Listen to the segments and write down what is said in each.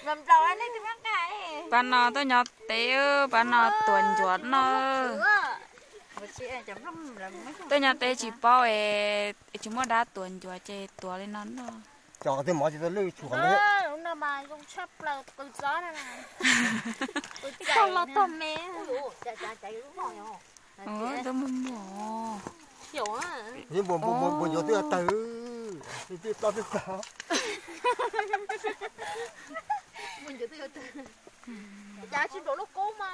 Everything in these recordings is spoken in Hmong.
Pab no tuaj nyob teb, pab no tuav ncuav no. Tuaj nyob teb tsis paub es tsis muaj dab tuav ncuav ces tuav li no noj. Cov twg mov tsis tau lwj tshuav. Lub no mas zoo tshaj plaws qws txob na. Tau los tog me. Twb muaj muaj. Npuas ncuav twb tawg, twb tau twb tau. Cas tsis nplaum lub kub mas.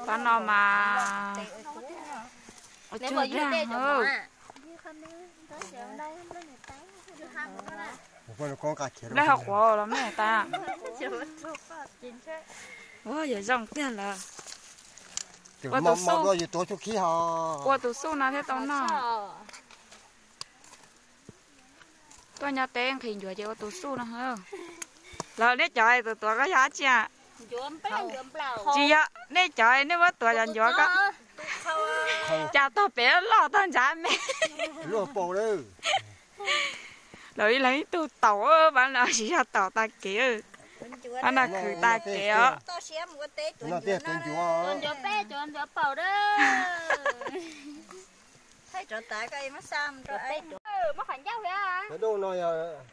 Pab no mas ua tsuag daj. Nplej ho qhuav los me tas. Ua yog zoo tiag lawm. Ua tus xub, ua tus xub no thiaj tau noj. Tuaj nyob teb nqhis ncuav ces ua tus xub no. Los nej cov tus tuav koj yog dab tsi? Tsis yog, nej cov nej muab tuav cov ncuav ko cas tog pem loj tog ntshav me. Lawv ib leeg ib tug taum, pab no tsis yog taum tag kev, pab no khwv tag kev os.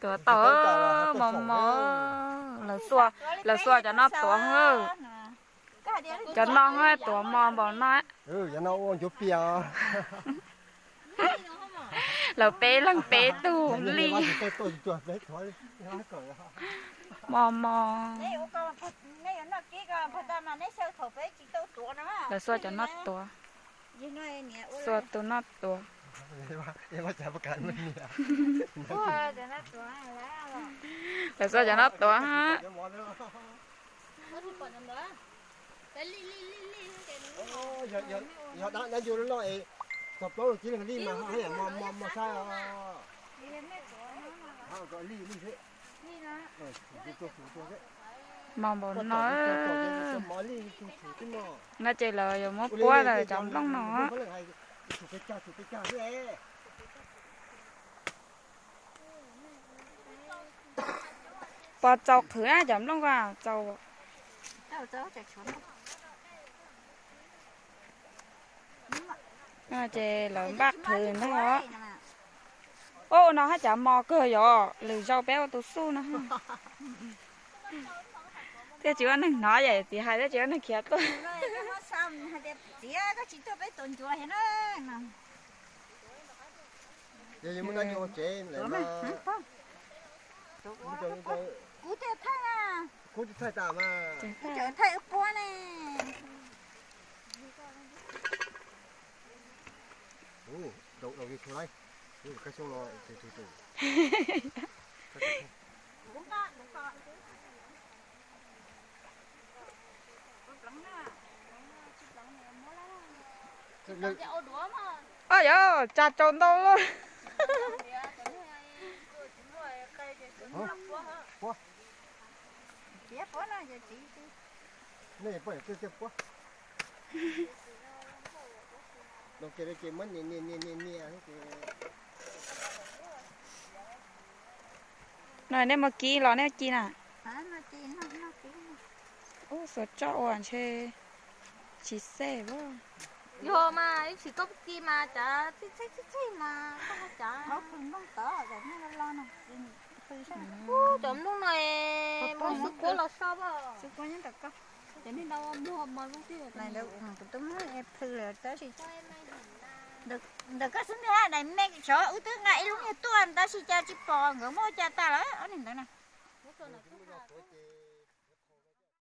Tuav taum mos mos, lawv xuas cov no tuav. Cov no tuav mos npaum no. Lawv peb leeg peb tug li. Mos mos. Lawv xuas cov no tuav. Xuas tus no tuav. Lawv xuas cov no tuav. Yog dab ncua loj es txog plaub lub kib leej li mas haj yam mos mos saib. Mos npaum no. No ces lawv yuav muab puab lawm cov nplooj no. Pos txaus qhwv na cov nplooj ko txaus. Ces lawv npaj qhwv ntag os. Ua no haj cav mos kawg yom, lwm zaus peb ua tus xuj no. Thiaj tsis ua neeg hnov yam txiv hais thiab tsis ua neeg khiav tuaj. Kuv thaij tas mas. Kuv thaij wb puab ne. Ob yog tsa tsau ntau lawm. No nej muab kib los nej ci na. Ub, xuas tso ua ntshe tsis xej. Yog mas ib tsis koj ci mas cav txij txej txij txej mas koj cav. Cov nplooj no es muab xub kuab los so. Tus tub plhws lawm tab sis ntawm koj xwb ntag, daim me tsov wb twb nqa ib lub niag tuaj tab sis cas tsis pom nkawd muab ua cas tas lawm ob niag ntawd na.